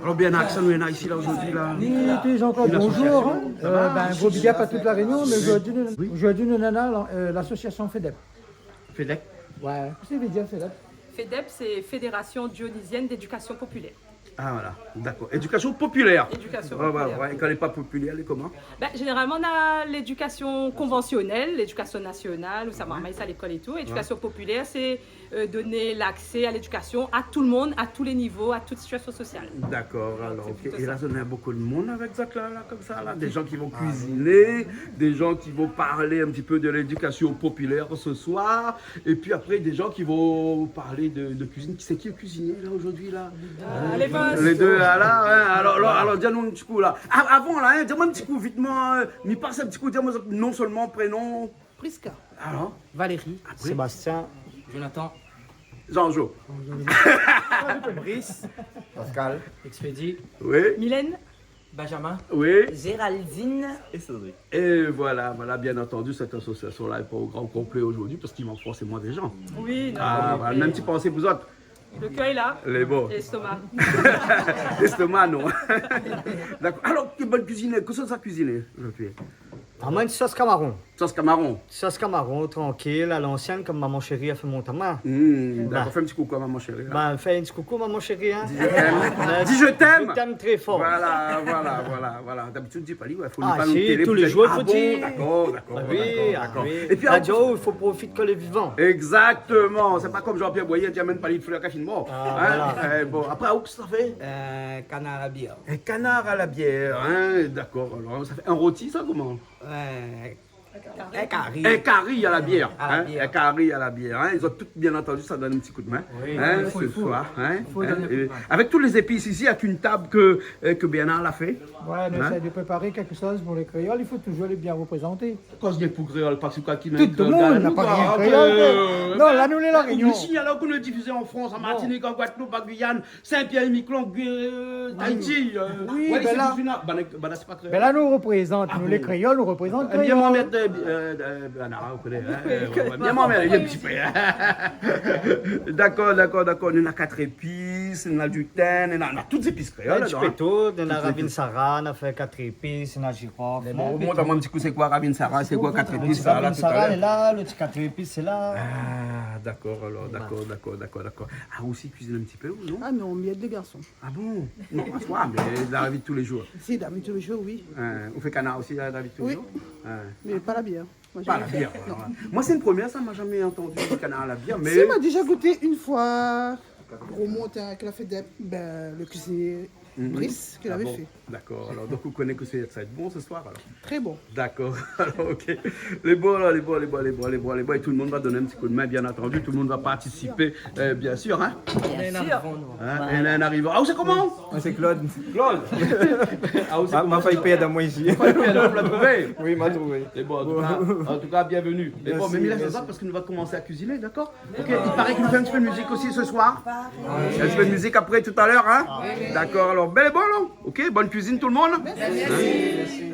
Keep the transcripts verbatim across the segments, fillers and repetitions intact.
Alor, bien, aksan nou néna isi la zordi la. Oui, Jean-Claude, bonjour, hein. Une association. Ça va ? Euh, ben, un gros big up à toute la Réunion, mais aujourd'hui, nous, aujourd'hui, nous, on a la, euh, l'association FEDEP. FEDEP ? Ouais, kosa i vé dir FEDEP ? FEDEP, c'est Fédération Dionysienne d'Éducation Populaire. Ah, voilà, d'accord. Éducation populaire. Éducation populaire. Ouais, ouais, ouais. Kan lé pa popilèr, lé koman ? Ben, généralement, on a l'éducation conventionnelle, l'éducation nationale, ousa i anvoy sa lékol é tout. Ouais. Éducation populaire, c'est, euh, donner l'accès à l'éducation à tout le monde, à tous les niveaux, à toute situation sociale. D'accord, alor, OK. Donc, c'est plutôt ça. É la, néna bonpé d'moun avèk zot la, la, konmsa la. Des gens qui vont cuisiner, des gens qui vont parler un petit peu de l'éducation populaire ce soir. Et puis après, des gens qui vont parler de, de cuisine. Kisa i kuizine la zordi la ? Euh, les deux. Les deux, ah, la, hein. Alor, alor, alor, di anou in ti kou la. Ah, avan la, hein, di amoin in ti kou vitman, euh, mi pas in ti kou, di amoin non seulement prénom. Prisca. Alor ? Valérie. Après ? Sébastien. Jonathan. Jean-Jo. Brice. Pascal. Expédit. Oui. Mylène. Benjamin. Oui. Géraldine. Et Cédric. Et voilà, voilà, bien entendu, cette association-là est pas au grand complet aujourd'hui parce qu'il manque forcément des gens. Oui, non. Ah, voilà, in ti pansé pou zot. Le cœur est là. Lé bon. Et l'estomac. L'estomac, non. D'accord. Alor, kèl bon kuizinié, kosa ou sa kuiziné, Jean-Pierre ? Ah, moin, in sos kamaron. Sos kamaron. Sos kamaron, trankil, à l'ancienne, konm momon shéri la fé mont amoin. Hmm, d'accord. Bah. Fé in ti koukou à momon shéri la. Bah, fé in ti koukou, momon shéri, hein. Dis je t'aime. Dis je t'aime. Je t'aime très fort. Voilà, voilà, voilà, voilà. D'habitude, ou di pa li, ouais, fo li pa nou télé, tou lé zour, fo dir. Ah, si, fo dir. Ah bon, d'accord, d'accord, d'accord. Bah oui, ah oui. Et puis, la radio, i fo profit kan lé vivan. Exactement. Sé pa konm Jean-Pierre Boyer, i di amèn pa li d'flèr kan fine mor. Ah, voilà. Hein ? Eh, bon, apré, ou, kosa ou fé ? Euh, kanar a la bièr. Un canard à la bière, hein, d'accord. Alor, sa i fé in roti, sa, koman ? Ouais. Un kari. Un kari à la bière, hein, un kari à la bière, hein. Ils ont tout, bien entendu, ça donne un petit coup de main, hein, ce soir, hein. Oui, il faut, il faut. Il faut donner un coup de main. Et avec toutes les épices ici, avec une table que, euh, que Bernard l'a fait. Ouais, on essaie de préparer quelque chose pour les créoles, il faut toujours les bien représenter. Koz bien pou kréol, pa si koi ki... Tout le monde, na pa ke kréol, euh, non, la, nou lé La Réunion. Isi, alor ke nou lé difizé en France, en Martinique, en Guadeloupe, en Guyane, Saint-Pierre-et-Miquelon, euh, Tahiti, euh, Wallis-et-Futuna, ben la, ben la, sé pa kréol. Ben la, nou reprézant, nou lé kréol, nou reprézant kréol. Ah bon ? Bien, mon mèt, euh, euh, euh, Bernard, ou koné, hein, euh, bien, mon mèt, in ti pé, hein. D'accord, d'accord, d'accord. Nou néna kat zépis, nou néna du tin, nou néna, nou néna tout zépis kréol ladan, hein. Tout zépis. Nou néna ravinsara, nou la fé kat zépis, nou néna zirof, hein. Bon, mont amoin in ti kou, sé koi ravinsara, sé koi kat zépis, sa, la, tout à l'heure. Ravinsara lé la, le ti kat zépis lé la. Ah, d'accord, alor, d'accord, d'accord, d'accord, d'accord. Ah, ou osi kuizine in ti pé, ou non ? Ah non, mi èd lé garson. Ah bon ? Non, pa toi, mais dans la vie de tous les jours. Si, dans la vie de tous les jours, oui. Hein, ou fé kanar osi, dans la vie de tous les jours ? Oui. Hein. Mais pas la bière. Moi, j'ai jamais fait. Pas la bière, voilà, voilà. Moi, c'est une première, ça, ma jamais entendu du canard à la bière, mais... Si, ma déza gouté in foi. Gro monté avèk la fé dé, ben, le kuizinié Brice ki lavé fé. Mhm. Ah bon ? D'accord. Alors, donc, vous connaissez que c'est, ça va être bon ce soir, alors ? Très bon. D'accord. Alors, OK. Lé bon, la, lé bon, lé bon, lé bon, lé bon, lé bon. Et tout le monde va donner un petit coup de main, bien entendu. Tout le monde va participer, euh, bien sûr, hein ? Bien sûr. Hein ? Ouais. Et là, en arrivant. Ah, ou sé koman ? Moin sé Claude. Claude. Ah, ou sé koman ? Ma, ma fay pèrd amoin isi. Ma fay pèrd amoin, ou la trouvé ? Oui, ma trouvé. Lé bon, en tout cas, en tout cas, bienvenue. Lé bon, mé mi lès sa parske nou va komansé a kuiziné, d'accord ? OK, il paraît qu'il fait un petit peu de musique aussi ce soir. Un petit peu de musique après, tout à l'heure, hein ? D'accord, alors, bel et bon, là. OK, bonne cuisine, tout le monde. Merci.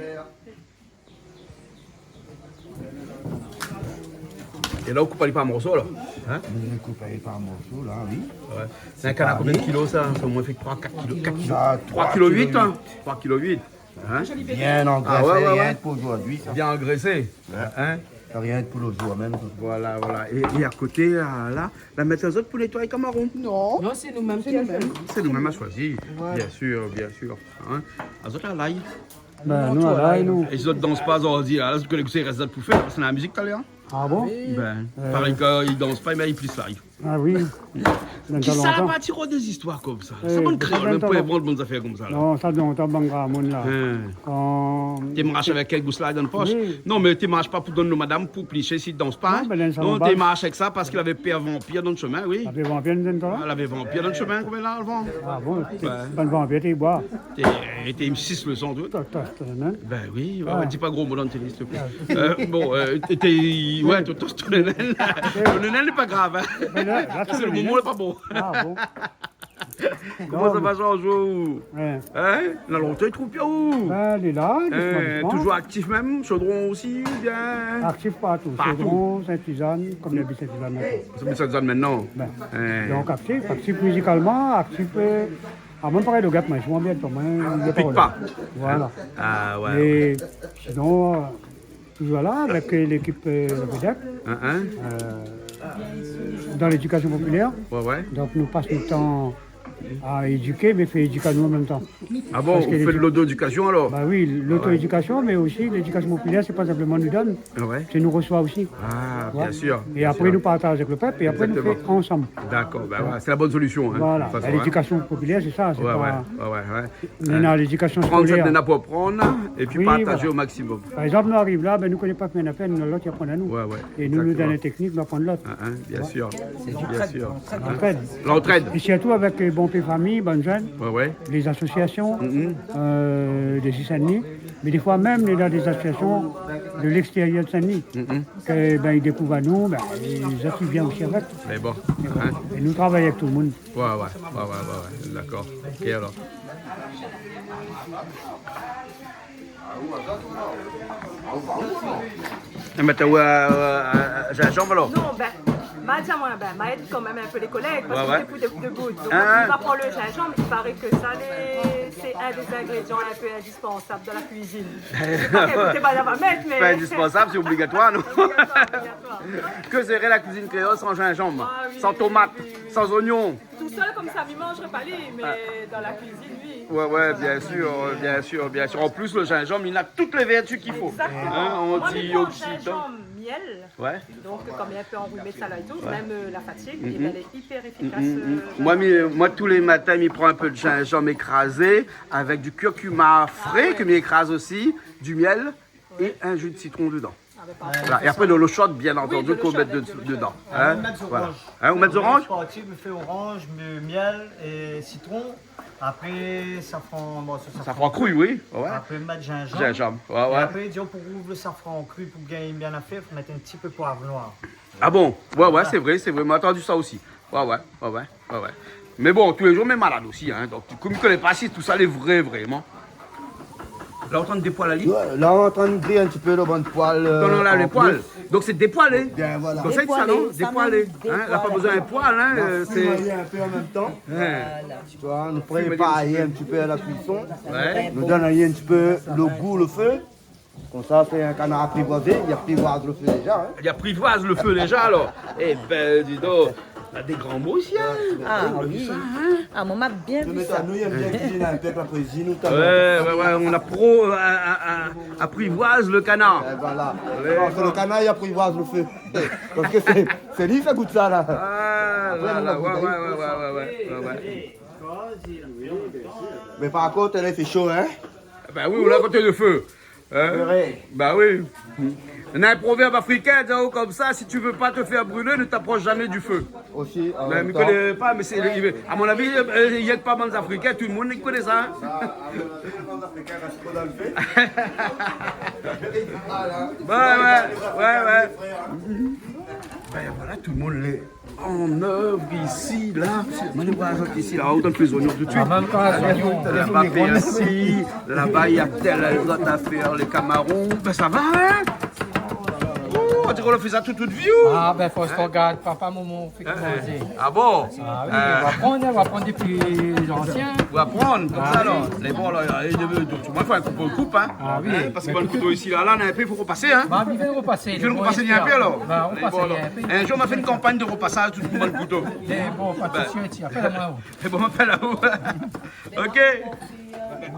É la, ou koup ali par morso, la. Hein ? Mi koup ali par morso, la, oui. Ouais. Sé in kanar konbien de kilo, sa ? Sa, omoin, i fé troi, kat kilo, kat kilo. Sa, troi kilo uit, hein ? Troi kilo uit. Hein ? Bien angrésé, rienk pou zordi, sa. Ah ouais, ouais, ouais. Bien angrésé. Ouais. Hein ? Sa, rienk pou lo zour mèm, sa. Voilà, voilà. É, é a koté, euh, la, la mèt azot pou nétoiy kamaron. Non. Non, sé nou mèm ki la fé. Sé nou mèm. Sé nou mèm la shoizi. Ouais. Bien sûr, bien sûr. Hein ? Azot la, lay. Ben, nou, lay, nou. É zot i dans pa zordi, la. La, zot i koné kosa i rès zot pou fé, la, parske na la mizik talèr, hein. Ah bon ? Ben, parèy ke i dans pa, mé i plis lay. Ah oui. Kisa la parti rod dé zistoir konmsa ? Sa bann kréol, mèm, pou invant bann zafèr konmsa, la. Non, sa, non, sa bann gramoun, la. Hein. Kan té marsh avèk kèl gous la dan pos ? Oui. Non, mé té marsh pa pou donn lo madam pou plish si i dans pa, hein. Non, ben, non, té marsh avèk sa parske lavé pèr vanpir dan shomin, oui. Lavé vanpir dan shomin ? Ah, lavé vanpir dan shomin, konbien la, avan ? Ah bon, té, bann vanpir té i boi. Té, té i sis lo san, tout. Tostosterone. Ben oui, ouais, ouais, di pa gro mo dan télé, s'il te plaît. Euh, bon, euh, té, té, ouais, tostosterone. Lo néna lé pa grav, hein. Mé la, la, sé lo moman lé pa bon. Ah bon. Koman sa va, Jean-Jo ? Ouais. Hein ? Na lontan mi trouv pa ou. Ben, lé la, dousman, dousman. Toujours actif mèm, Chaudron aussi, ou bien ? Actif partou. Partou. Chaudron, Sainte-Suzanne, konm li abit Sainte-Suzanne mintnan. Li abit Sainte-Suzanne mintnan. Ben, donk actif, actif mizikalman, actif, euh, Ah, moin, parèy, lo gars, moin, mi anmèrd pa, moin, mi pik pa. Voilà. Ah, ouais, ouais. Mé sinon, euh, toujours là, avec, euh, l'équipe, euh, la vedette. Hein, hein. Euh, dans l'éducation populaire. Ouais, ouais. Donc, nou pass nout tan à éduquer, mé fé édik anou an mèm tan. Ah bon, ou fé de l'auto-éducation, alors ? Bah oui, l'auto-éducation, mé osi l'éducation populaire, sé pa sinpleman nou donn, sé nou resoi osi. Ah, bien sûr, bien sûr. É apré, nou partaz avèk lo pèp, é apré, nou fé ansanm. Exactement. D'accord, ben voilà, c'est la bonne solution, hein, de toute façon, hein. Voilà. L'éducation populaire, c'est ça, c'est pas... Ouais, ouais, ouais, ouais. Nou néna l'éducation scolaire. Pran sak néna pou pran, épi partaz au maximum. Oui, voilà. Par exemple, nou ariv la, ben, nou koné pa koman fé, lot i aprann anou. Ouais, ouais, exactement. É nou, nou donn la teknik, nou aprann lot. Hein, hein, bien sûr, bien sûr. L'entraide. L'entraide. É sirtou avèk, euh, bonpé fami, bann jenn, ouais, ouais, les associations, euh, de Saint-Denis, mé défoi mèm, néna dé asosiasion de l'extérieur de Saint-Denis, ke, ben, i dékouv anou, ben, zot i vien osi avèk. Mé bon, hein. É nou travay avèk tout le monde. Ouais, ouais, ouais, ouais, ouais, ouais, d'accord. Ok, alors. Eh ben, t'as, euh, euh, euh, gingembre, alors ? Non, ben, ma di amoin, ben, ma èd kan mèm in pé lé kolèg, parske, ouais, ouais, mi fé pou dé, dé bout. Donk, ah, mi va pran lo zinzanm, i paré ke sa, lé, sé inn dé zingrédian in pé indispensab dan la kuizine. Sé pa ke, sé pa la va mèt, mé... Pas indispensable, c'est obligatoire, non ? Obligatoire, obligatoire. Que serait la cuisine créole sans gingembre, ah oui, sans tomate, oui, oui, oui, sans oignon ? Tousèl konmsa, mi manzré pa li, mé dan la kuizine, oui. Ouais, ouais, bien sûr, bien sûr, bien sûr. En plus, le gingembre, il a toutes les vertus qu'il faut. Exactement. Hein, antioxydant. Moin, mi pran zinzanm, mièl. Ouais. Donk, konm in pé anroumé, sa la é tout, mèm, euh, la fatig, é ben, lé hyper efficace, euh, moin, mi, moin, tous les matins, mi pran in pé de gingembre écrasé avec du curcuma frais, ah ouais, ke mi ékraz osi, du miel é in ju de sitron dedan. Ah, ben, parfait. Voilà. É apré, de lo sho, bien antandi, ke ou mèt dedan. Oui, de lo sho, de lo sho. Hein ? Voilà. Hein, ou mèt zoranj ? Moin, mi fé oranj, mi-, mièl é sitron. Apré, safran, bon, sa, safran kri, oui. Ouais. Apré, mèt zinzanm. Zinzanm, ouais, ouais. É apré, disons, pou rouv lo safran kri, pou gingn bien afèr, fo mèt in ti pé poiv noir. Ah bon ? Ouais, ouais, sé vré, sé vré. Moin la antandi sa osi. Ouais, ouais, ouais, ouais, ouais, ouais. Mé bon, tou lé jour, mi lé malad osi, hein. Donk, du coup, mi koné pa si tousa lé vré, vréman. La, ou lé antrin dépoil ali ? Ouais, la, ou lé antrin gri in ti pé lo bann poil, euh, an plis. Non, non, la, lé poil. Donk, sé dépoilé. Bien, voilà. Konmsa, i di sa, non ? Dépoilé, sa mèm, dépoilé. Hein, la pa bezoin in poil, hein, euh, sé... Fri ali in pé an mèm tan. Hein. Voilà. Tu vois, nou prépar ali in ti pé a la kuison. Ouais. Nou donn ali in ti pé lo gou, lo fé. Konmsa, sé in kanar aprivoizé, li aprivoiz lo fé déza, hein. Li aprivoiz lo fé déza, alor. Eh ben, dis donc, on a des grands mots ici, hein. Ah oui. Ah, moin, ma bien vi sa. Mé nou, nou yèm bien kuizine avèk la kuizine, ou... Ouais, ouais, ouais, nou la pro-, a, a, a, aprivoiz lo kanar. Eh, voilà. Ouais, bon. Parske lo kanar, li aprivoiz lo fé. Parske sé, sé li i fé gout sa, la. Ah, apré, la, nou la, ouais, gout, ouais, ouais. Mé par kont, la, i fé sho, hein. Ben oui, ou la koté lo fé. Hein ? Purée. Bah oui. On a un proverbe africain, disons comme ça, si tu veux pas te faire brûler, ne t'approche jamais du feu. Osi, an mèm tan. Ben, mi koné pa, mé sé, à mon avis, euh, i yèt pa bann Africain, tout le monde i koné sa, hein. Ah, ah, ouais, bann Africain, rès pa dan lo fé. Voilà. Ouais, ouais, ouais, ouais. Ben voilà, tout le monde lé en œuvre ici, là. Moin, nou voi azot isi, la, ou donn plis zoignon tout de suite. Ah, mèm pa zoignon. Laba, pèrsi, laba, i yèm tèl zot afèr, lé kamaron. Ben, sa va, hein ? Oh, ou diré ou la fé sa tout, tout out vi, ou ? Ah, ben, fo rogard papa, momon, fé manzé. Ah bon ? Ah oui, euh, ou aprann, hein, ou aprann dopi zansien. Ou aprann, konmsa, alor. Ah oui. Mé bon, la, euh, de, de, de, moin, fo in kouto, koup, hein. Ah oui. Hein, parske bann kouto isi, la, la, néna in pé, i fo ropasé, hein. Bah, mi vien ropasé. Ou vien ropasé, néna in pé, alor. Bah, ropasé, bon, alor. In jour, ma fé in kanpagn de ropasaz, tout bann kouto. Eh bon, pa de sousi, ti apèl amoin. Eh bon, apèl aou. Ok.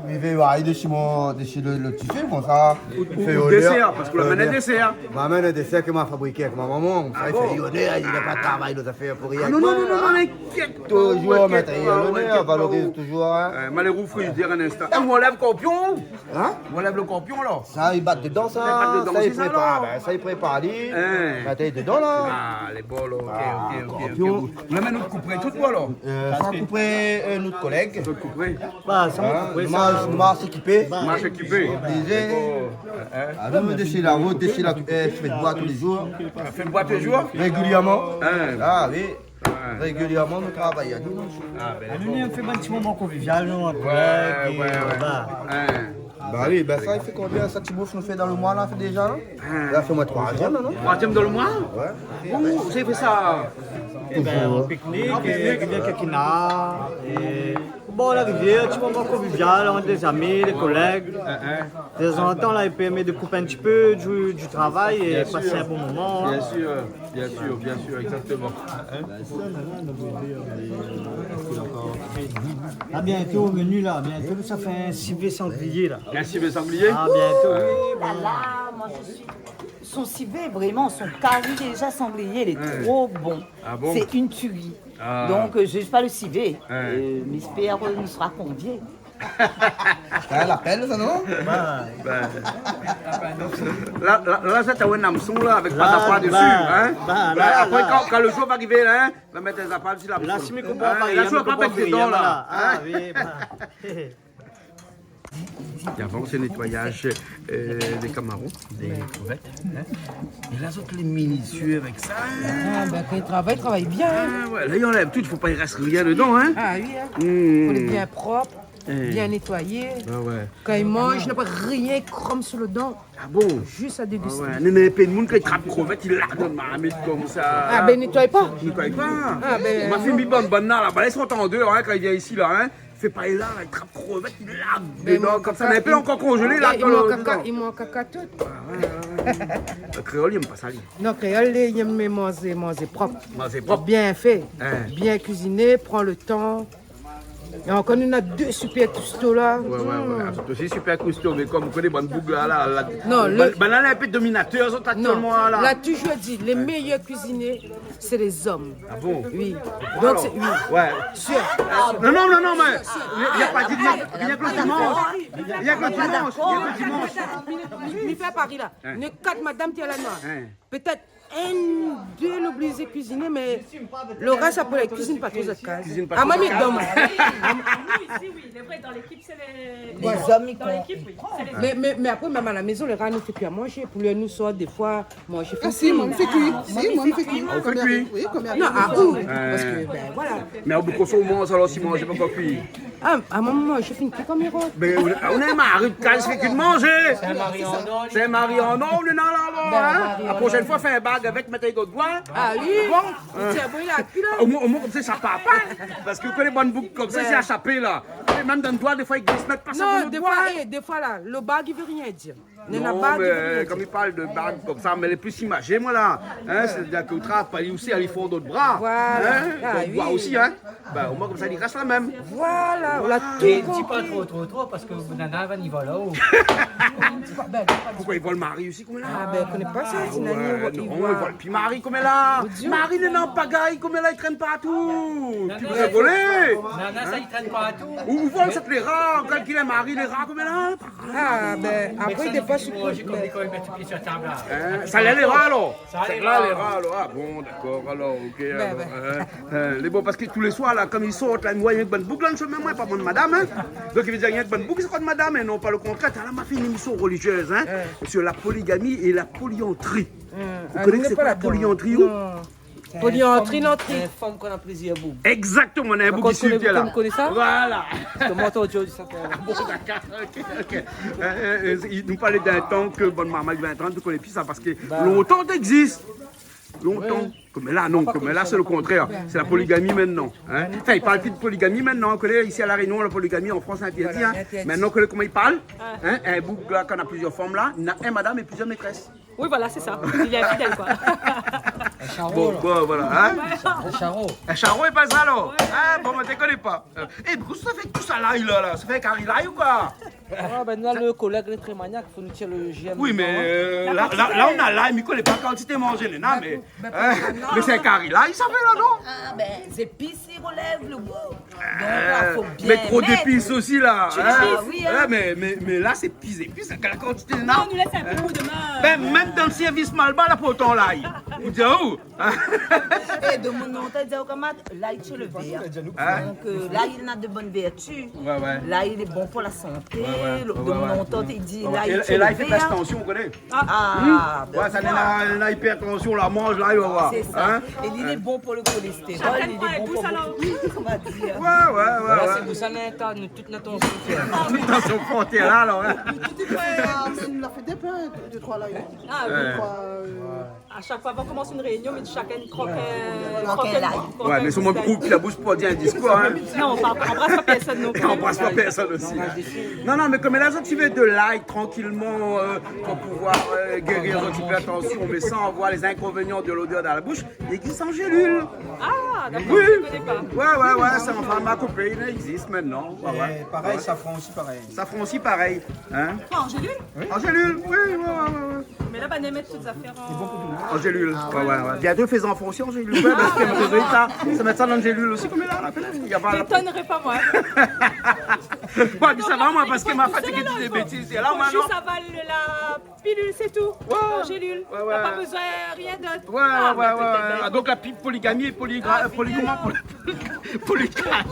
Mi vé, ouais, dési mon, dési lo, lo ti fé, konmsa. Ou, ou désèr, parske ou la amenn in désèr. Ma amenn in désèr ke ma fabriké avèk mon momon. Ah bon ? Sa i fé lonèr, li na pa travay, lo zafèr pou rien. Ah non, non, non, non, non, inkièt pa, toujours, inkièt pa, valoriz toujours, hein. Euh, ma lé rouvèr frizidèr in instan. Eh, ou anlèv korpion ? Hein ? Ou anlèv lo korpion, la ? Sa, i bat dedan, sa. Sa, i bat dedan osi, sa, la. Sa, i prépar, ben, sa, i prépar ali. Hein. Sa, té dedan, la. Ah, lé bon, la, ok, ok, ok, ok. Ou la amenn out koupré tout, ou, alor ? Euh, sa, koupré, euh, nout kolèg. Nout koupré. Bah, sa, mon koupré, sa. Hein ? Nou marsh, nou marsh ékipé. Marsh ékipé. Oblizé. Lé bon. Hein ? Ah, nou, dési la rout, dési la, euh, fé d'boi tou lé jour. Fé d'boi tou lé jour ? Régilièrman. Hein. Ah, oui. Ouais. Régilièrman, nou travay, nou. Ah, ben, nou, nou fé bann ti moman konvivial, nou, an kolèg, ouais, ouais, voilà. Hein. Bah oui, ben sa, i fé konbien sa, ti bouf nou fé dan lo moi, la, fé déza, la ? Hein. La fé moin troizièm, la, non ? Troizièm dan lo moi ? Ouais. Ou, ou sa fé sa ? Eh ben, an piknik, euh, kèk kinar, é Bor la rivièr, ti moman konvivial ant lé zami, lé kolèg. Hein, hein. Tanzantan la, i pèrmé de koup in ti pé du, du travay é pas in bon moman, hein. Bien sûr, bien sûr, bien sûr, exactement. Hein ? A bientôt au menu la, bientôt sa fé in sivé sanglié la. In sivé sanglié ? A bientôt, oui. Oh là là, moi je suis... Son sivé, vraiment, son kari déza sanglié, il est trop bon. Ah bon ? C'est une tuerie. Ah. Donc, euh, je juge pas le sivé. Ouais. Euh, j'espère, euh, nous sera convié. Ah, la pèl sa, non ? Bah. La, la, la, sa té in amson la, avèk pa d'apa desi, hein ? Bah, la, apré, la, kan, kan le jour va arivé la, hein, va mèt in zapa desi la. La, si mi konpran pa rien, la, mi konpran pa rien, la. Ah oui, bah. É avan, sé nétoyaz, euh, dé kamaron, dé krevèt, hein. É la, zot lé minisié avèk sa, hein. Ah, ben, kan i travay, i travay bien, hein. Ah, ouais, la, i anlèv tout, fo pa i rès rien dedan, hein. Ah oui, hein. Hmm. Fo lé bien prop, bien nétoyé. Ouais, ouais. Kan i manz, na pa rien i krom sou le dan. Ah bon ? Zis a dégusté. Ah ouais. Néna in pé d'moun, kan i trap krevèt, i larg dan marmit konmsa. Ah ben, nétoy pa. Nétoy pa. Ah ben, non. Ma fine mi bann, bann la, la, ba, lès antann, hein, kan i vien isi la, hein. Fé pa la, la, i trap krevèt, i larg dedan konmsa. Mé i mank kaka, mé i pé ankor konzélé, i larg dan le, dedan. I mank kaka tout. Ah ouais, ouais, ouais. Le kréol, li èm pa sa, li. Non, kréol, li èm manzé, manzé prop. Manzé prop. Bien fé. Hein. Bien kuiziné, pran le tan. É ankor, nou na dé super kusto la. Ouais, ouais, ouais. Hmm. Ah, sé osi super kusto, mé konm ou koné bann boug la, la, la, non, bann, le, bann la, lé in pé dominatèr, zot, aktièlman, la. La toujour di, lé méyèr kuizinié, sé lé zom. Ah bon ? Oui. Donk, sé, oui. Ouais. Sir. Non, non, non, non, mé sir, sir. Na, na pa di rien, rien ke le dimansh. Rien ke le dimansh, rien ke le dimansh. Mi, mi fé pari la. Hein. Néna kat madam té la noir. Hein. Pétèt inn, dé lé oblizé kuiziné, mé le rès, apré, la kuizine pa tro zot kaz. Kuizine pa tro zot kaz. Ah, moin, mi done. Nou isi, oui, lé vré, dan lékip, sé lé, lé zom, dan lékip, oui, sé lé zom. Mé, mé, mé apré, mèm a la mézon, lé rar nou fé kui a manzé. Pou lèr nou sort, défoi, manzé fé kui. Ah si, moin mi fé kui. Si, moin mi fé kui. Ah, ou fé kui ? Oui, konm... Non, a ou ? Parske, ben, voilà. Mé o bout konm sa, ou manz, alor, si manzé pa ankor kui. Ah, a in moman, moin, mi fé in ti kamarot. Mé ou, ou néna in mari de kaz, i fé ke de manzé. Sé in mari an or. Sé in mari an or, ou néna la, la, hein. Ben, mari an or. La proshèn foi, fé in bag avèk, mèt ali dan out doi. Ah oui. Bon. Li tien bon, li la pi la. Omoin, omoin, konmsa, sa i pèr pa. Parske ou koné bann boug konmsa, si la shapé la. É mèm dan le doi, défoi, i glis, mèt pa sa dan le doi. Non, défoi, é, défoi la, le bag, i vé rien dir. Non, mé kan i parl de bag konmsa, mé lé pli imazé, moin, la. Hein, sétadir ke ou trap ali osi, ali fon dan out bra. Voilà. Hein, dan out doi osi, hein. Ben, omoin, konmsa, li rès la mèm. Voilà, ou la tout konpri. Mé di pa tro, tro, tro, parske nana va ni voir la-o. Poukosa i vol mari osi, konm la ? Ah, ben, mi koné pa sa, si nana i vol. Ah ouais, non, i vol pi mari, konm la. Mari, néna pagay, konm la, i trène partou. Nana, sa i trène partou. Ou vol, sa lé rar, kalkil in mari, lé rar, konm la. Ah, ben, apré, défoi, si ou manz, kan i mèt out pié sir la tab la. Hein, sa lé rar, alor. Sa lé rar, alor. Ah bon, dakor, alor, OK, alor, hein. Hein, lé bon, parske tou lé soir la, konm i sort la, mi voi rienk bann boug la, mi di mèm, moin, pa bann madam, hein. Donk i vé dir rienk bann boug, sé pa bann madam, hein, non, pa le kontrèr. Ala, ma fé in émision religièz, hein, sur la polygamie et la polyandrie. Vous connaissez quoi, la polyandrie, ou ? Non. Polyandri, lantri. In fanm kan na plizièr boug. Exactement, na in boug isi, ou koné, ou koné sa ? Voilà. Koman ou di sa ? Bon, dakor, OK, OK. Euh, euh, euh, nou parl d'in tan ke bann marmay vin trant, ou koné pi sa, parske lontan té égzis. Lontan. Oui. Konm la, non, konm la, sé le kontrèr. Sé la poligami mintnan, hein. Anfin, i parl pi de poligami mintnan, ou koné, isi a La Rényon, la poligami an Frans lé intèrdi, hein. Voilà, intèrdi. Mintnan, ou koné koman i parl, hein, in boug la, kan na plizièr fanm la, na in madam é plizièr métrès. Oui, voilà, sé sa. Li lé infidèl, koi. In sharo, alor. Bon, bon, voilà, hein. In sharo. In sharo, é pa sa, alor. Ouais. Ah, bon, moin té koné pa. Euh, é, poukosa sa fé tout sa lay la, la ? Sa fé kari lay ou koi ? Ah, ben, nou, le kolèg lé trè maniak, fo nou tir le j'aime dedan, hein. Oui, mé, euh, la, la, la, nou na lay, mi koné pa kantité manzé néna, mé, hein, mé sé in kari lay sa fé la, non ? Ah, ben, zépis i relèv le gou. Donk la, fo bien mèt. Euh, mé tro zépis osi la, hein ? Ah oui, hein. Ouais, mé, mé, mé la, sé pi zépis, kèl kantité néna ? Non, nou lès in pé pou demin. Ben, mèm dan le sèrvis Malba la, pourtan lay. Ou di, oh. É, de mon antann, di aou, kamarad, lay i tir le vèr. Hein ? Donk, euh, lay néna de bone vèrtu. Ouais, ouais. Lay lé bon pou la santé. Ouais, ouais. De mon antann, i di, lay i tir le vèr. É lay i fé bès tansion, ou koné. Ah, ben voilà. Ouais, sa néna, néna ipèrtansion, la manz lay, ou va voir. Sé sa. Hein ? É li lé bon pou le kolèstérol, li lé bon pou bokou de shoz, on va dir. Ouais, ouais, ouais, ouais. Tout sa, nou, nou, tout nou lé an frontièr. Tout nou lé an frontièr la, alor, hein. Tout lé fé, euh, nou la fé dé plin, dé, troi la. Ah, oui. Dé, troi, euh, A shak foi, avan komans in réinion, mi di shakinn krok, euh, krok in lay. Ouais, mé sé moin ki koup la boush pou dir in diskour, hein. Non, pa, anbras pa pèrsone non pli. Anbras pa pèrsone osi, hein. Non, non, mé koméla, zot i vé de lay, trankilman, euh, pou pouvoir, euh, géri zot ti pé la tansion, mé san avoir lé zinkonnvénian de lodèr dan la boush, i égzis an zélil. Ah, dakor, mi koné pa. Oui. Ouais, ouais, ouais, sé, anfin, ma kopine, i égzis mintnan. Ouais, ouais. É parèy, safran osi, parèy. Safran osi, parèy, hein. Ah, an zélil ? Oui. An zélil, oui, ouais, ouais, ouais, ouais. Mé la, banna i mèt tout zafèr an... An zélil. Ah, ouais, ouais, ouais. Bientôt, fé zanfan osi an zélil. Ouais, parske, ah, ouais, sa, sa mèt sa dan zélil osi, koméla, la, fé la, i aval. M'étonnerait pas, moi. Ouais, mé sa va, moin, parske ma fatig di dé bétiz. É la, moin, non. Faut juste avaler la pilule, c'est tout. Ouais. En gélule. Ouais, ouais. On n'a pas besoin de rien d'autre. Ouais, ouais, ouais, ouais. Ah, donk la pi-, poligami é poligra-, ah, poli-, koman, poli-, poliga-,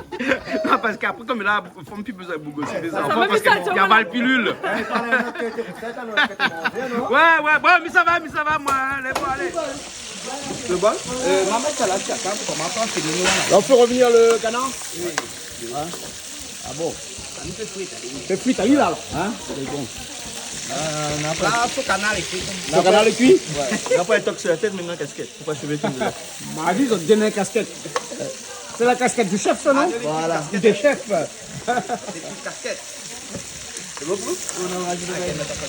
non, parske apré, koméla, fanm pi bezoin boug osi, dé zanfan, parske i aval pilil. Ouais, ouais, bon, mé sa va, mé sa va, moin, hein, lé bon, alé. Lé bon ? Euh, ma mèt sa la, tiens, kan, koman sa, sé mignon, la. La, on fait revenir le canard ? Oui. Hein ? Ah bon ? Fé frit ali la, alor, hein ? Lé bon. Euh, non, la, son kanar lé kui. Son kanar lé kui ? Ouais. Apré, tok sur la tèt, mintnan, kaskèt. Pourquoi je mets une... Ma di, zot i donn in kaskèt. Sé la kaskèt du chef, sa, non ? Voilà. Des chefs. Sé in kaskèt. Sé bon pou ou ?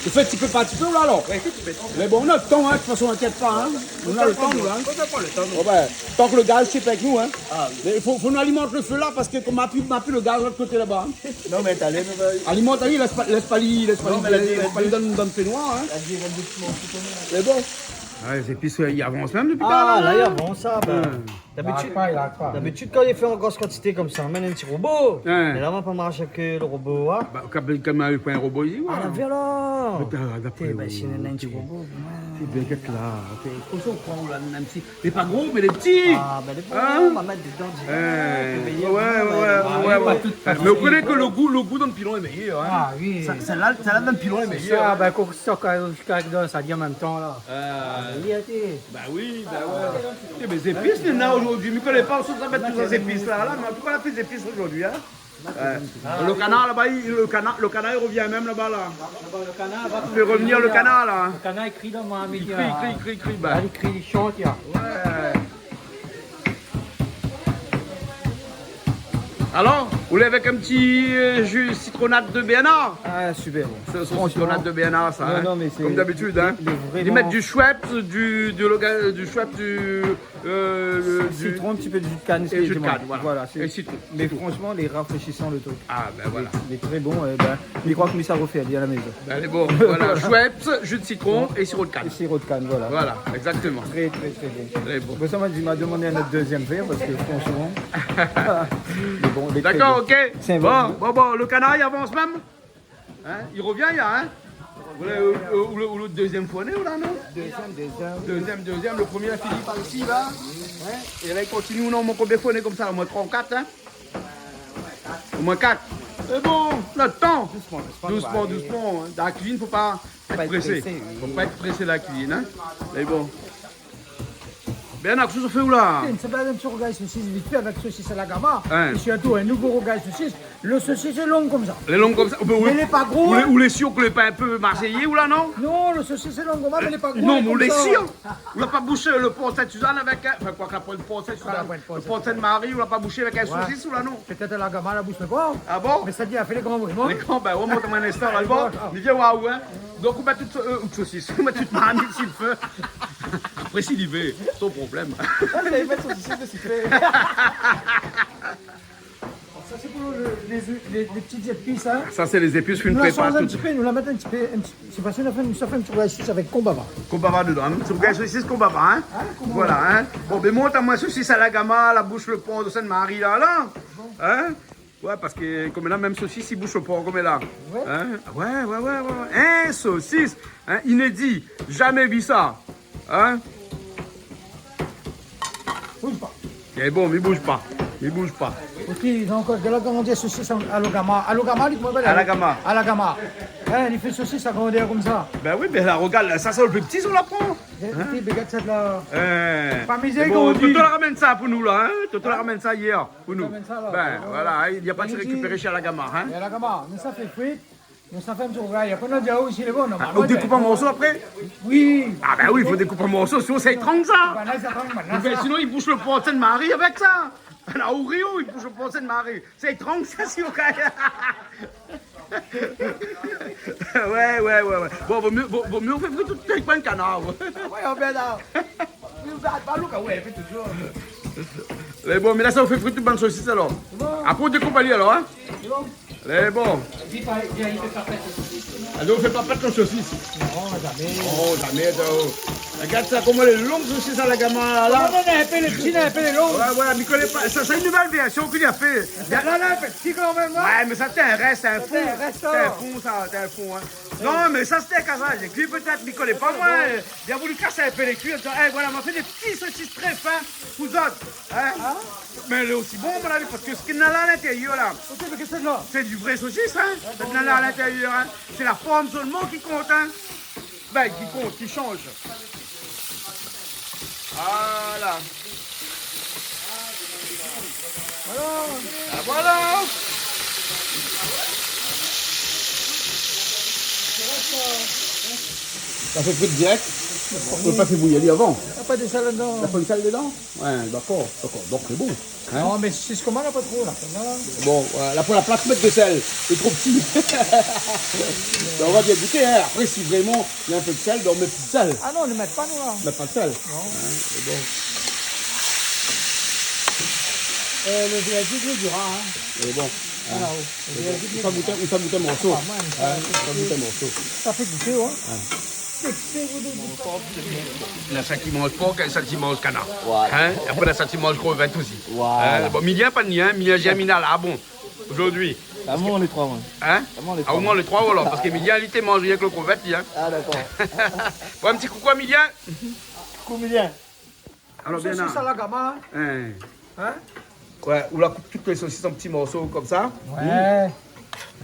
Ou fé ti pé par ti pé, ou la, alor ? Ouais, ti pé. Mé bon, nou na le tan, hein, de tout fason, inkièt pa, hein. Nou na le tan, nou, hein. Fo pran le tan, nou. Bon, ben, tank le gaz, sé pa avèk nou, hein. Ah, oui. Mé fo, fo nou alimant le fé la, parske kom ma pi, ma pi le gaz lot koté laba, hein. Non, mé alé, nou va... Alimant, alé, lès pa, lès pa li, lès pa li, lès pa li dan, dan le fénoir, hein. Lé bon. Ouais, lé zépis, euh, i avans mèm dopi talèr la, hein. Ah, la, i avans, sa, ben. Ouais. D'abitid, d'abitid, kan i fé an gro kantité konmsa, i amenn in ti robo. Ouais. Mé la, ma pa marsh avèk, euh, le robo, hein. Ba, kan, kan ma pran in robo isi, ouais. Ah, la, vien la. Mé ta, ta... Té, ben, si néna in ti robo, ouais. Ti bègèt la. Té, kosa ou pran la, mèm si lé pa gro, mé lé pti. Ah, ben, lé bon, hein ? Ma mèt dedan, dedan, ouais, ouais, ouais. Mé ou koné ke le gou, le gou dan pilon lé méyèr, hein. Ah, oui. Sa, sèl-la, sèl-la dan pilon lé méyèr, hein. Sa, ben, kan, kan, kan, sa i di an mèm tan, la. Ah. Ah, oui, até. Ba oui, ba ouais. Eh ben, zépis, néna zordi, mi koné pa ousa sa mèt tout sa zépis la, la, mé an tou ka, la fé zépis zordi, hein. Ouais. Le kanar laba, i, le kanar, le kanar i revien mèm laba la. Laba, le kanar, va... Fé revenir le kanar la. Le kanar i kri dan mon... I kri, i kri, i kri, i kri, ba. Li kri, li shant, ya. Ouais. Alor, ou lé avèk in ti, euh, ju sitronad de Bernard ? Ah, super bon. Sé son sitronad de Bernard, sa, hein. Non, non, mé sé... Comme d'habitude, hein. Li mèt du Schweppes, du, du Loga-, du Schweppes, du, euh, le, du sitron, in ti pé de ju de kann, é ju de kann, voilà. Voilà, sé... É sitron. Mé fransheman, lé rafréchisan, le truk. Ah, ben voilà. Lé, lé tré bon, é ben, mi kroi ke mi sa refé ali a la mézon. Alé, bon, voilà. Schweppes, ju de sitron é siro de kann. É siro de kann, voilà. Voilà, exactement. Tré, tré, tré bon. Tré bon. Bon, sa ma di, ma demann in ot dézièm vèr parske fransheman... Mé bon, lé tré bon. Dakor, ok. Sé bon. Bon, bon, bon, le kanar i avans mèm. Hein ? I revien, ya, hein ? Ou la, euh, ou le, ou le dézièm fourné, ou la, non ? Dézièm, dézièm. Dézièm, dézièm. Le premié la fini par isi, la. Hein ? É la, i kontinié, non, mon konbien fourné konmsa, omoin troi, kat, hein ? Omoin kat. Mé bon, le tan. Dousman, dousman, dousman, hein. Dan la kuizine, fo pa èt présé. Fo pa èt présé, oui. Fo pa èt présé dan la kuizine, hein. Mé bon. Bernard, kosa ou fé ou la ? Tiens, sa va in ti rougay sosis vit fé avèk sosis a la gama. Hein. É sirtou in nouvo rougay sosis. Le sosis lé long konmsa. Lé long konmsa. Ou pé, ou, mé lé pa gro, ou lé, hein. Ou lé sir ke lé pa in pé marséyé, ou la, non ? Non, le sosis lé long konmsa, mé lé pa gro, non, mé ou lé sir. Ou la pa boush le por Sint-Sizane avèk in, anfin, koi ke la pran le por Sint-Sizane, le por Sint-Mari, ou la pa boush avèk in sosis, ou la, non ? Pétèt a la gama, la boush le por. Ah bon ? Mé sa di, la fé lé gran, vréman. Lé gran, ben, ou mont amoin in instan, la, bon. Voilà. Mé vien oir, hein. Donk, ou mèt tout, euh, out sosis, ou mèt tout marmit si le fé. Apré, si li vé, son problèm. Ah, li mèt son sosis desi, fé. Sa, sé pou le, lé, lé, lé ti zépis, hein. Sa, sé lé zépis, nou la prépar shanj in ti pé, nou la mèt in ti pé, in ti, sé fasil, nou la fé, nou la fé in ti rougay sosis avèk konbava. Konbava dedan, hein. Ti rougay sosis konbava, hein. Hein, konbava. Voilà, hein. Bon, ben, mont amoin sosis a la gama, la boush le por Sint-Mari, la, la. Hein ? Ouais, parske koméla, mèm sosis i boush le por koméla. Ouais. Hein ? Ouais, ouais, ouais, ouais, ouais. Hein, sosis, hein, inédi, zamé vi sa. Hein ? Bouj pa. Lé bon, mi bouj pa. Mi bouj pa. Ok, donk, euh, la, koman i di, sosis a, a la gama. A la gama, li, koman i apèl ? A la gama. A la gama. Hein, li fé sosis a grandèr konmsa. Ben oui, ben la, rogard, la, sa, sa, le pli pti, ou la pran. Hein ? Ti bégèt sèt la. Eh. Pa mizé, bon, konm i di. Toto la ramèn sa pou nou la, hein ? Toto la ramèn sa yèr pou nou. Ramèn sa la. Ben, voilà, hein, li la parti rékipéré shé Alagama, hein ? É Alagama, nou sa fé frit, nou sa fé in ti rougay. Apré nou di, ah, isi lé bon, non ? Ah, ou dékoup an morso apré ? Oui. Ah ben oui, i fo dékoup an morso, sinon sa i trank sa. Ben la, sa i trank, ben la, sa. Ben sinon i boush lo por Sint-Mari avèk sa. La, ou ri, i boush lo por Sint-Mari. Sa i trank sa, si ou kay. Ouais, ouais, ouais, ouais. Bon, vo myé, vo, vo myé ou fé frit tout, tout pran kanar. Ah ouais, on vien là. Ou va, va, Lucas, ouais, fé toujour. Lé bon, mé la sa ou fé frit tout bann sosis alor. Sé bon. Apré ou dékoup ali alor, hein ? Sé bon. Lé bon. Alé, ou fé pa pèt lo sosis. Non, zamé. Oh, zamé, sa, oh. Rogard sa, koman lé long sosis Alagama la. Koman néna in pé lé pti, néna in pé lé long. Ouais, ouais, mi koné pa. Sa, sa in nouvèl vèrsion ke li la fé. Sa la, la, in pé pti kan mèm, non ? Ouais, mé sa sé in rès, sé in fon. Sé in rès, sa. Sé in fon, sa, sé in fon, hein. Non, mé sa sé in kazaz. É pi pétèt, mi koné pa, moin. Li la voulu kas in pé lé kui, an dizan, eh, voilà, ma fé dé pti sosis trè fin pou zot, hein. Hein ? Mé lé osi bon, mon ami, parske sak néna la a lintérièr la, OK, mé kosa sé la ? Sé du vré sosis, hein. Ouais, sak néna la a lintérièr, hein. Sé la form solman ki kont, hein. Ben, ki kont, ki shanj. Voilà. Voilà. Ah, voilà. Sa fé frit dirèk. Ou la pa fé bouyir ali avan ? Na pa de sèl ladan. Na pa de sèl ladan ? Ouais, dakor, dakor. Donk sé bon. Hein ? Non, mé sosis koman, na pa tro la. Bon, euh, la, pou la plas, mèt de sèl. Lé tro pti. Ben, on va bien goûter, hein. Apré, si vréman néna in pé de sèl, ben, ou mèt plis de sèl. Ah non, nou mèt pa, nou, la. Mèt pa de sèl. Non. Hein, sé bon. Euh, lo vèrdik lé dir, hein. Sé bon. Voilà, hein. Lo vèrdik lé dir. Ou sa gout in, ou sa gout in morso. Ah, moin, hein, sa, ou sa gout in morso. Sa fé gouté, ouais. Hein. Na sak i manz por, na sak i manz kanar. Voilà. Hein ? É apré, na sak i manz krevèt osi. Voilà. Hein ? Bon, Milien pa ni, hein, Milien Germinal, ah bon, zordi. Amoin lé troi, moin. Hein ? Amoin lé troi. Ah, omoin lé troi, alor, parske Milien, li té manz rienk lo krevèt, li, hein. Ah, dakor. Bon, in pti koukou a Milien. Koukou, Milien. Alor, bien, sosis Alagama, hein. Hein ? Ouais, ou la koup tout lé sosis an pti morso konmsa. Ouais. Mm.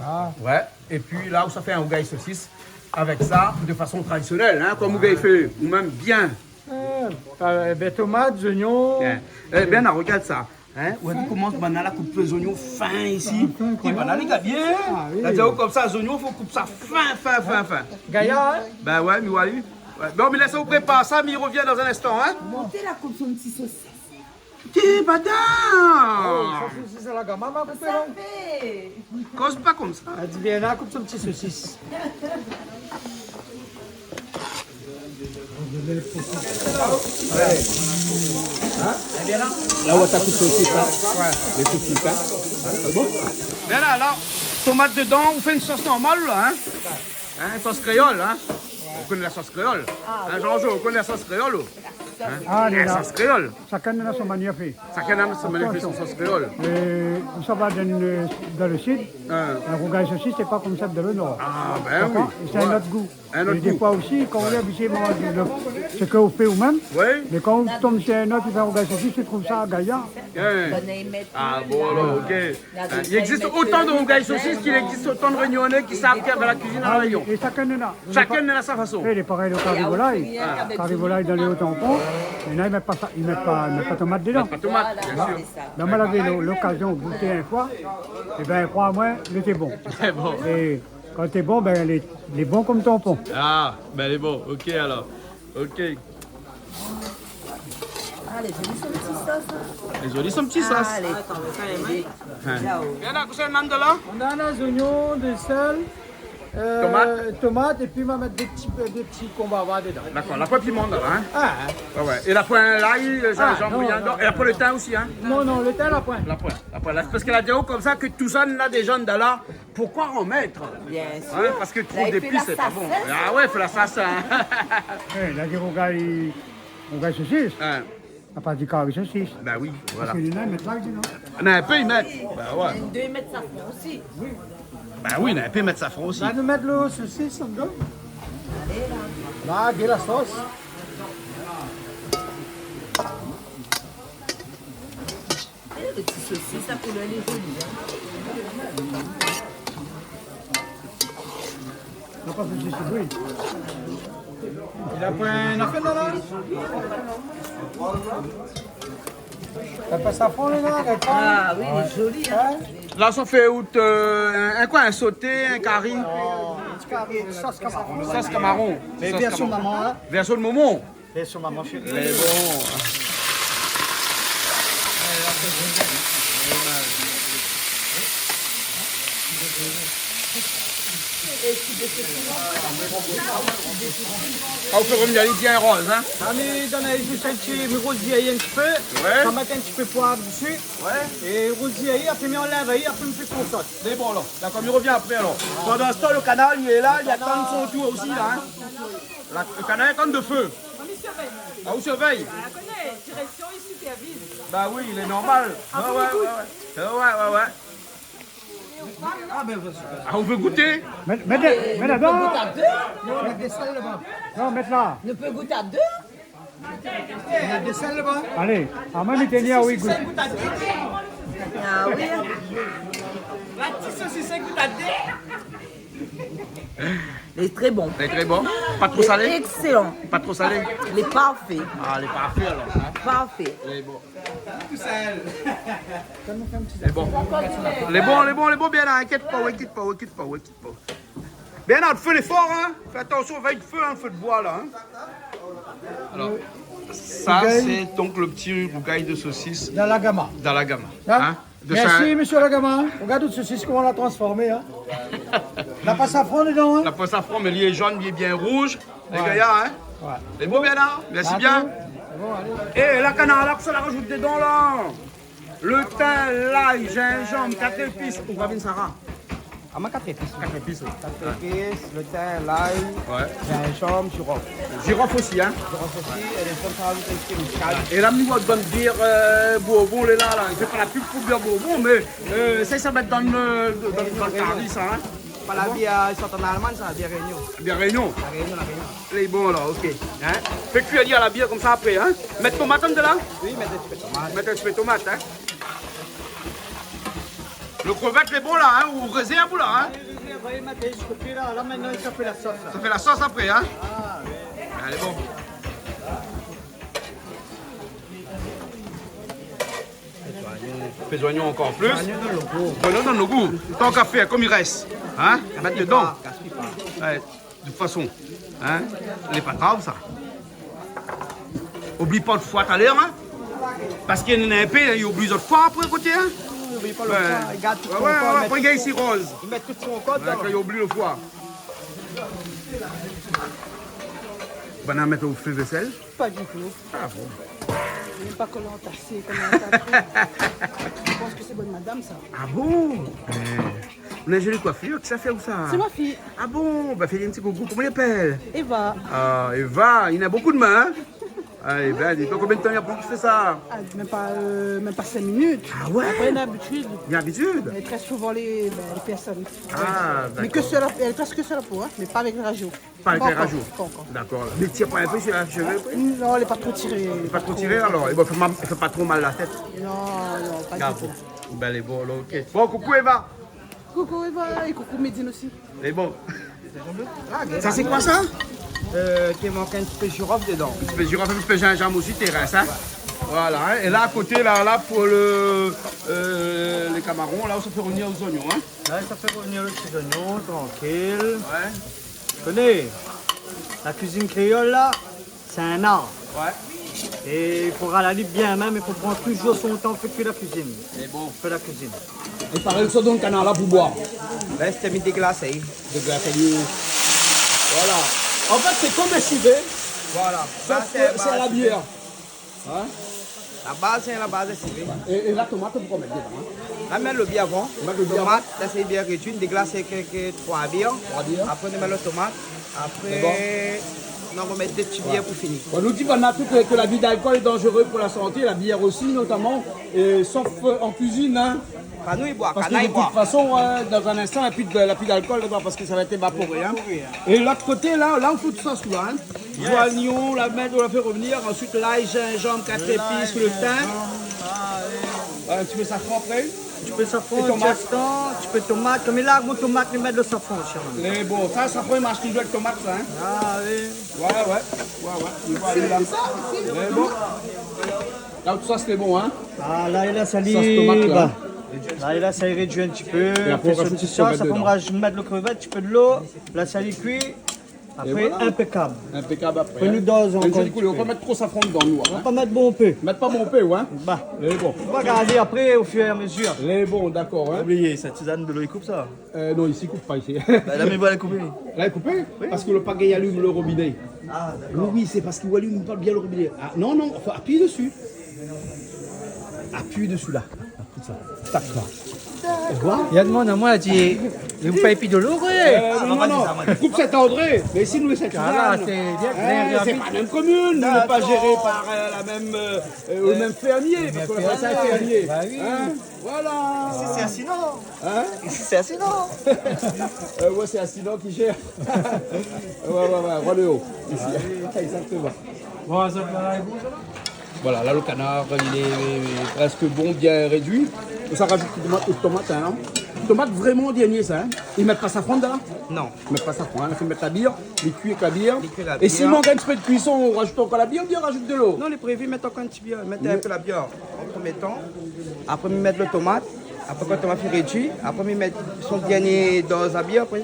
Ah. Ouais. É pi la, ou sa fé in rougay sosis avèk sa, de fason tradisionèl, hein, konm ou gingn fé, ou mèm bien. Eh, pa, eh ben, tomat, zoignon. Bien. Eh, Bernard, rogard sa. Hein, ou la vi koman banna la koup lé zoignon fin isi. Fin, fin, fin. É banna lé gabien, hein. Ah oui. La di aou konmsa, zoignon, fo koup sa fin, fin, fin, fin. Gayar, hein. Ben ouais, mi oi ali. Ouais. Bon, mé lès aou prépar sa, mi rovien dan in instan, hein. Monté la koup son pti sosis. Té badar. Oh, sa fé sosis Alagama, ma koupé, non ? Koz pa konmsa. La di bien, la koup son pti sosis. La, ou sa koup sosis, hein ? Ouais. Lé sosis, hein ? Hein, sé bon ? Bien la, la, tomat dedan, ou fé in sos normal, la, hein ? Hein, sos kréol, hein ? Ou koné la sos kréol ? Ah, hein, oui. Jean-Jo, ou koné la sos kréol, ou ? Hein ? Ah, la sos kréol. Shakinn na son manièr fé. Shakinn na son manièr fé son sos kréol. Atansion. Euh, ou sava dan, euh, dan le sid, hein, in rougay sosis, sé pa konm sèl dan le nor. Ah, ben oui. Dakor ? É sé in ot gou. Ouais. In ot gou. É défoi osi, kan ou lé abitié manz lo, sak ou fé ou mèm, oui, mé kan ou tonm si in ot i fé in rougay sosis, ou trouv sa gayar. Hein. Ah bon, alor, OK. Hein, i égzis otan de rougay sosis k'i égzis otan de Rényoné ki sav fé la kuizine a La Rényon. Ah oui, é shakinn néna. Shakinn néna sa fason. É, lé parèy lo kari volay. Ah. Kari volay dan lé O Tampon, néna i mèt pa sa, i mèt pa, i mèt pa tomat dedan. I mèt pa tomat, bien sir. Voilà, sé sa. Ben, moin lavé lo, lokazion gouté in foi. É ben, kroi amoin, lété bon. Lé bon. É kan lété bon, ben, lé, lé bon konm Tampon. Ah, ben, lé bon. OK, alor. OK. Ah, lé zoli son pti sos, hein. Lé zoli son pti sos. Ah, lé... Hein. Bien, la, kosa i manz la ? Néna, néna zoignon, de sèl, euh, tomat, tomat, é pi ma mèt dé pti, dé pti konbava dedan. Dakor, la poin piman la, hein ? Ah, hein. Ouais, ouais. É la poin lay, euh, zinzanm, rien dedan. Ah, non, non, non. É la poin lo tin osi, hein ? Non, non, lo tin, la poin. La poin, la poin. La, parske la di aou konmsa ke tousa néna déza dedan la. Poukoi an mèt ? Bien sir. Hein, parske tro dépis, sé pa bon. La, i fé la sas, hein. Ah ouais, fé la sas, hein. Eh, la di rougay, rougay sosis. Hein. La pa di kari sosis. Ben oui, voilà. Parske néna i mèt lay dedan. Néna in pé i mèt. Ben ouais. Néna dé i mèt safran osi. Ben oui, néna in pé i mèt safran osi. La, nou mèt lo sosis andan. Alé, la. La, gèt la sos. É, lo pti sosis, sa koulèr lé zoli, hein. Non, pa sosis, oui. Li la pran in afèr la, la. Sa i pas safran, la, la, la. Ah oui, lé zoli, hein. Hein ? La, sa fé out, euh, in, in koi, in soté, in kari ? Non, in ti kari, sos kamaron. Sos kamaron. Mé vèrsion momon, hein. Vèrsion momon. Vèrsion momon, sé vré. Lé bon. Ah, ou fé rovnir ali bien roz, hein ? Ah, mé dan la, zis in ti, mi rozir in ti pé. Ouais. Sa mèt in ti pé poiv dési. Ouais. É rozir, apré mi anlèv, apré mi fé konsos. Lé bon, alor. Dakor, mi rovien apré, alor. Pandan se tan, le kanar, li lé la, li atann son tour osi, la, hein. La, le kanar i atann de fé. Ah, ou sirvèy ? Ah, koné, direksion, i superviz. Bah oui, lé normal. Ah, ouais, ouais, ouais. Ah, ou vé gouté ? Mèt, mèt, mèt ladan. Non, mèt dé sèl laba. Non, mèt la. Nou pé gout a dé ? Mèt dé sèl laba. Alé, amoin, mi té ni, ah oui, gout. Ah oui. La ti sosis, gout a dé. Lé tré bon. Lé tré bon. Pa tro salé ? Lé excellent. Pa tro salé ? Lé parfé. Ah, lé parfé alor, hein ? Parfé. Lé bon. Lé bon. Lé bon, lé bon, lé bon, bien la, inkièt pa, inkièt pa, inkièt pa, inkièt pa. Bien la, le fé lé for, hein ? Fé atansion, vèy le fé, hein, le fé de boi la, hein ? Alor, sa, sé donk le ti rougay de sosis. Dan la gama. Dan la gama, hein ? Hein ? De sa. Mèrsi, mésyé Lagama. Rogard tout sosis, koman la transformé, hein. Na pa safran dedan, hein. Na pa safran, mé li lé zone, li lé bien rouz. Lé gayar, hein. Ouais. Lé bon, bien la. Mèrsi bien. Sé bon, alé. É la, kanar la, kosa la razout dedan la ? Le tin, lay, zinzanm, kat zépis. Ou va vin Sarah. Ah, moin, kat zépis, oui. Kat zépis, oui. Kat zépis, le tin, lay, zinzanm, zirof. Zirof osi, hein ? Zirof osi, é lé zone sa razout in ti pé miskad. É la, mi voi bann bièr, euh, Bourbon, lé la, la. Mi fé pa la pub pou bièr Bourbon, mé, euh, sa, sa va mèt dan le, dan, dan le kari, sa, hein ? Pa la bièr, euh, i sort an Almagn, sa, bièr Réunion. Bièr Réunion ? La Réunion, la Réunion. Lé bon, la, ok. Hein ? Fé kui ali a la bièr konmsa apré, hein ? Mèt tomat andan la ? Oui, mèt in ti pé tomat. Mèt in ti pé tomat, hein ? Le krevèt lé bon la, hein, ou rézèrv ou la, hein ? Alé, rézèrv, alé, mèt zis koté la. La, mintnan, sa fé la sos, la. Sa fé la sos apré, hein ? Ah, ouais. Alé, bon. Fé zoignon ankor plis. Zoignon dan le gou. Zoignon dan le gou. Tan ka fé, kom i rès. Hein ? Mèt dedan. Gaspiy pa, gaspiy pa. Ouais. De tout fason, hein, lé pa grav, sa. Oubli pa out foi talèr, hein. Parske néna in pé, i oubli zot foi apré koté, hein. Oubli pa le foi, i gard tout son kor, ouais, ouais, apré, i gingn siroz. I mèt tout son kor dedan. Ouais, kan i oubli le foi. Banna mèt o fé vésèl ? Pa ditou. Ah bon ? Mèm pa koman antasé, koman antasé. Mi pans ke sé bann madam, sa. Ah bon ? Eh. Ou na in zoli koifir, kisa i fé ou sa ? Sé mon fiy. Ah bon ? Ba, fé in ti koukou. Koman i apèl ? Eva. Ah, Eva, néna bonpé de min, hein ? Ah, Eva, di amoin, konbien d'tan i pran pou fé sa ? Ah, mèm pa, euh, mèm pa sink minit. Ah ouais ? Apré, néna labitid. Néna labitid ? Èl i très souvan lé, bin, lé pèrsone. Ah, dakor. Mé ke sèl, èl i très ke sèl la po, hein, mé pa avèk lé razour. Pa avèk lé razour. Pa ankor, pa ankor. Dakor. Mé tir pa in pé si la shové apré ? Non, lé pa tro tiré. Lé pa tro tiré, alor. É bon, fé ma-, fé pa tro mal la tèt. Non, non, pa ditou. Ah bon. Bin, lé bon, alor, ok. Bon, koukou Eva. Koukou Eva é koukou Medine osi. Lé bon. Sa, sé koi sa ? Euh, té mank in ti pé zirof dedan. In ti pé zirof, in ti pé zinzanm osi, té rès, hein. Voilà, hein. É la, a koté, la, la, pou le, euh, lé kamaron, la, ou sa fé rovnir lé zoignon, hein. La, sa fé rovnir lé ti zoignon, trankil. Ouais. Koné, la kuizine kréol, la, sé in ar. Ouais. É i fo ralali bien mèm, i fo pran touzour son tan pou fé kui la kuizine. Lé bon. Fé la kuizine. É parèy, sa donn kanar la pou boir. Bin, sé mi déglasé. Déglasé, oui. Voilà. An fèt, sé kom in sivé. Voilà. Sof ke sé a la bièr. Hein ? La baz, sé la baz, sé vré. É, é la tomat, ou pé mèt dedan, hein ? La, mèt lo bièr avan. Mèt lo bièr avan. Tomat, la, sé bièr rédui, déglasé ke, ke troi bièr. Troi bièr. Apré, nou mèt lo tomat. Apré, nou romèt dé ti bièr pou fini. Bon, nou di, banna tout ke, ke l'abus d'alcool est dangereux pour la santé, la bière aussi, notamment, et sauf, euh, en cuisine, hein. Pa nou i boir, kanar i boir. Parce que de toute façon, euh, dans un instant, il n'y a plus de, il n'y a plus d'alcool là-dedans parce que ça va être évaporé, hein. Évaporé, hein. Et l'autre côté, là, là, on fout tout ça sous là, hein. Yes. Zoignon, la mèt, ou la fé rovnir, ensuite l'ail, gingembre, quatre épices, le thym. Voilà, un petit peu safran après. Ti pé safran, ti pé tomat. Kom i larg mon tomat, mi mèt lo safran osi, hein. Lé bon. Sa, safran i marsh touzour avèk tomat, sa, hein ? Ah oui. Ouais, ouais. Ouais, ouais. Mi voi ali la. Lé bon. La, tout sa, sé bon, hein ? Ah, la, la, sa, li, la, la, sa, li rédui in ti pé. É apré, ou rajout in ti pé de sos, apré, ou rajout lo krevèt, ti pé dolo. La, sa, li kui. Apré, inpékab. Inpékab apré, hein. Apré, nou doz ankor in ti pé. Ou va pa mèt tro safran dedan, nou, hein. Ou va pa mèt bonpé. Mèt pa bonpé, ouais. Bah. Lé bon. Ou va gardé apré, o fur é a mezur. Lé bon, dakor, hein. Oubli, sa, Suzanne, dolo, li koup sa. Euh, non, isi, i koup pa, isi. Bah, la, mé voilà, koupé. La, koupé ? Oui. Parske lo pa gingn alim lo robiné. Ah, dakor. Oui, oui, sé parske ou alim pa bien lo robiné. Ah, non, non, anfin, apiy dési. Apiy dési, la. Dakor. Ou voi ? Li la domann amoin, la di, ou pèy pi dolo, ouais. Euh, non, non, non. Koup Saint-André. Mé isi nou lé Sainte-Suzanne. Ah, sé bien, bien, bien. Sé pa la mèm komine, nou lé pa zéré par, euh, la mèm, euh, euh, lo mèm fermié, parske nou lé pa Saint-Fermié. Bah oui. Hein ? Voilà. Isi, sé Asselineau. Hein ? Isi, sé Asselineau. Euh, ouais, sé Asselineau ki zèr. Ouais, ouais, ouais, Roi de Haut, isi. Exactement. Bon, sa, voilà, lé bon, sa. Voilà, la, lo kanar, li lé prèsk bon, bien rédui. Sa, rajout tomat, tomat, hein. Tomat vréman dernié, sa, hein. I mèt pa safran dedan, la ? Non. I mèt pa safran, hein. I fo mèt la bir, li kui avèk la bir. Li kui avèk la bir. É si i mank in ti pé de kuison, ou rajout ankor la bir oubien ou rajout dolo ? Non, lé prévi mèt ankor in ti bir, mèt in pé la bir an promié tan. Apré, mi mèt lo tomat. Apré, kan tomat fine rédui, apré, mi mèt son dernié doz la bir, apré.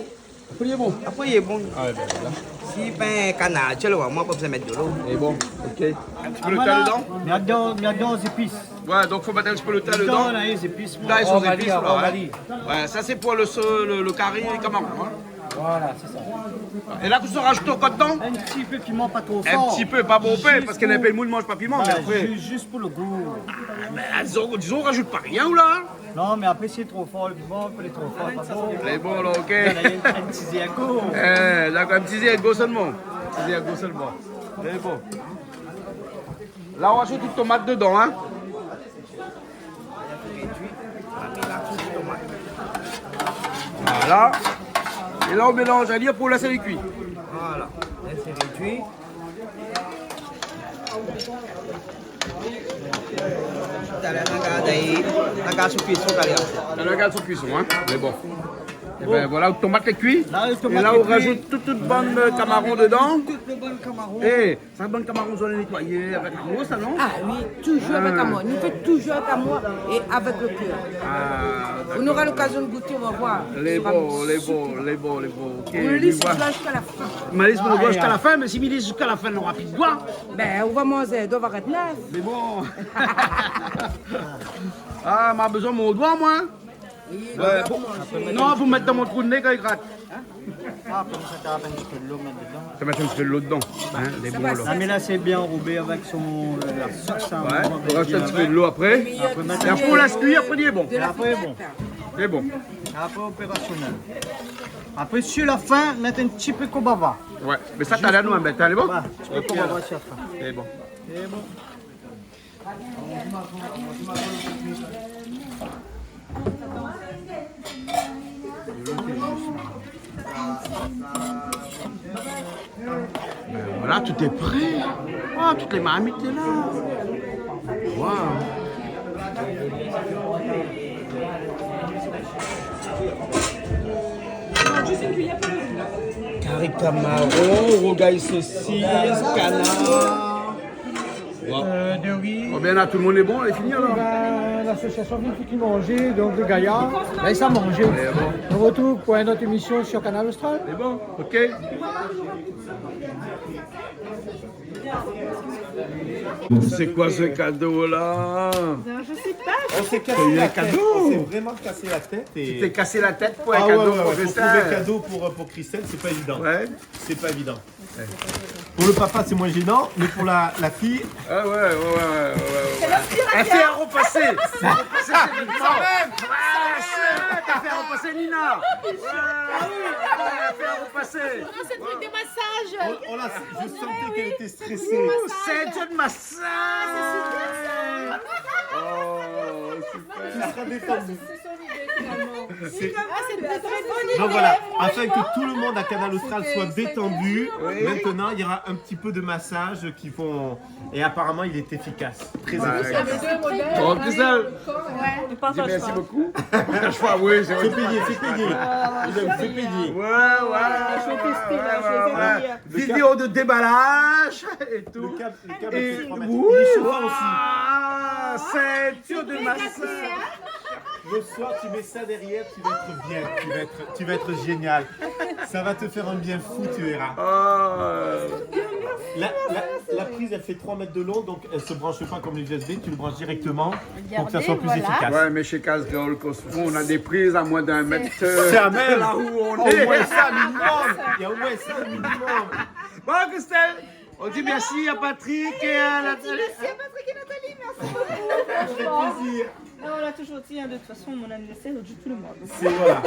Apré, lé bon. Apré, lé bon. Ah ouais, ben, voilà. Si, ben, kanar, ti lé, moin, pa bezoin mèt dolo. Lé bon, ok. In ti pé lo tin dedan ? Mi mèt dedan, mi mèt dedan zépis. Ouais, donk fo mèt in ti pé lo tin dedan. Dedan, la, lé zépis, moin. Là, ils sont épices, là, hein. Ouais, sa, sé pou lo so-, lo, lo kari kamaron, hein. Voilà, sé sa. É la, ou sa rajout ankor dedan ? In ti pé piman, pa tro for. In ti pé, pa bonpé, parske néna in pé moun i manz pa piman, mé apré. Zis pou lo gou. Ah, mé dizon, dizon, ou rajout pa rien, ou, la, hein ? Non, mé apré, si lé tro for, lo piman, apré, lé tro for, pa bon. Lé bon, la, ok. Voilà, in ti zèrgo. Eh, dakor, in ti zèrgo solman. In ti zèrgo solman. Lé bon. La, ou rajout tout tomat dedan, hein. Voilà. É la, ou mélanz ali pou lès ali kui. Voilà. Lès ali kui. Talèr, nou gard, nou gard son kuison, talèr. Talèr, nou gard son kuison, hein. Mé bon. É ben, voilà, out tomat lé kui. La, out tomat lé kui. É la, ou rajout tout, tout bann, euh, kamaron dedan. Tout, tout bann kamaron. É, sa, bann kamaron, zot la nétoiyé avèk amour, sa, non ? Ah oui, touzour avèk amour. Nou fé touzour avèk amour é avèk lo kèr. Ah, dakor. Ou nora lokazion de gouté, ou va voir. Lé bon, lé bon, lé bon, lé bon. Ok, mi lès ali ziska la fin. Mi lès ali ziska la fin, mé si mi lès ziska la fin, nora pi de doi. Ben, ou va manzé, doi va rès nèf. Mé bon. Ah, ma bezoin mon doi, moin. Oui, ouais, bon. Non, fo mèt dan mon trou de né kan i grat. Ah, konmsa, ou mèt in ti pé dolo dedan. Ou mèt in ti pé dolo dedan, hein, lé bon, alor. Ah, mé la, sé bien anrobé avèk son, la sos, hein. Ouais, ou rajout in ti pé dolo apré. Apré, mèt in ti pé dolo. É apré, ou lès kui, apré, lé bon. É apré, bon. Lé bon. Apré, opérasionèl. Apré, si la fin, mèt in ti pé konbava. Ouais, mé sa, talèr, nou va mèt, hein, lé bon ? Ouais, in ti pé konbava, si la fin. Lé bon. Lé bon. Ben voilà, tout est prêt. Oh, tout lé marmit lé la. Waouh. Kari kamaron, rougay sosis, kanar. Bon. Euh, de riz. Bon, ben la, tout le monde est bon, lé fini, alor ? Ben, l'association vient de manger, donc, de Gaïa. Là, ils sont mangés. Lé bon. On retrouve pour une autre émission sur Kanal Austral. Lé bon, ok. C'est quoi ce cadeau-là ? Non, je sais pas. On s'est cassé la tête. On s'est vraiment cassé la tête et... Tu t'es cassé la tête pour un cadeau pour Christelle ? Ah ouais, ouais, ouais, pour trouver un cadeau pour, euh, pour Christelle, c'est pas évident. Ouais. C'est pas évident. Ouais. Pour le papa, c'est moins gênant, mais pour la, la fille... Ah ouais, ouais, ouais. C'est l'inspiration. Elle fait un repassé. C'est repassé, c'est le temps. Ouais, c'est, t'as fait un repassé, Nina. Ouais, ouais, elle fait un repassé. Non, c'est le truc de massage. On, on l'a, je sentais qu'elle était stressée. Ouh, c'est un massage. Ah, c'est super, ça. Oh, super. Tu seras détendue. C'est son idée, finalement. C'est... Ah, c'est une très bonne idée. Donc voilà, afin que tout le monde à Kanal Austral soit détendu, maintenant, il y aura un petit peu de massage qui vont... Et apparemment, il est efficace, très efficace. Bon, Christelle, merci beaucoup. Je crois, oui, c'est vrai. C'est payé, c'est payé. C'est payé. Ouais, ouais, ouais, ouais, ouais. Vidéo de déballage et tout. Le câble, le câble, il est chauffant aussi. Ouh, ceinture de massage. Le soir, tu mets ça derrière, tu vas être bien, tu vas être, tu vas être génial. Ça va te faire un bien fou, tu verras. La, la, la prise, elle fait trois mètres de long, donc elle se branche pas comme les U S B, tu le branches directement pour que ça soit plus efficace. Ouais, mais chez Casse-Gueule Cosmo, on a des prises à moins d'un mètre, euh, là où on est. Au moins ça, minimum. Il y a au moins ça, minimum. Bon, Christelle, on dit merci à Patrick et à Nathalie. Merci à Patrick et Nathalie, merci beaucoup. Ça fait plaisir. Non, on l'a toujours dit, hein, de toute façon, mon anniversaire, on joue tout le monde. C'est, voilà.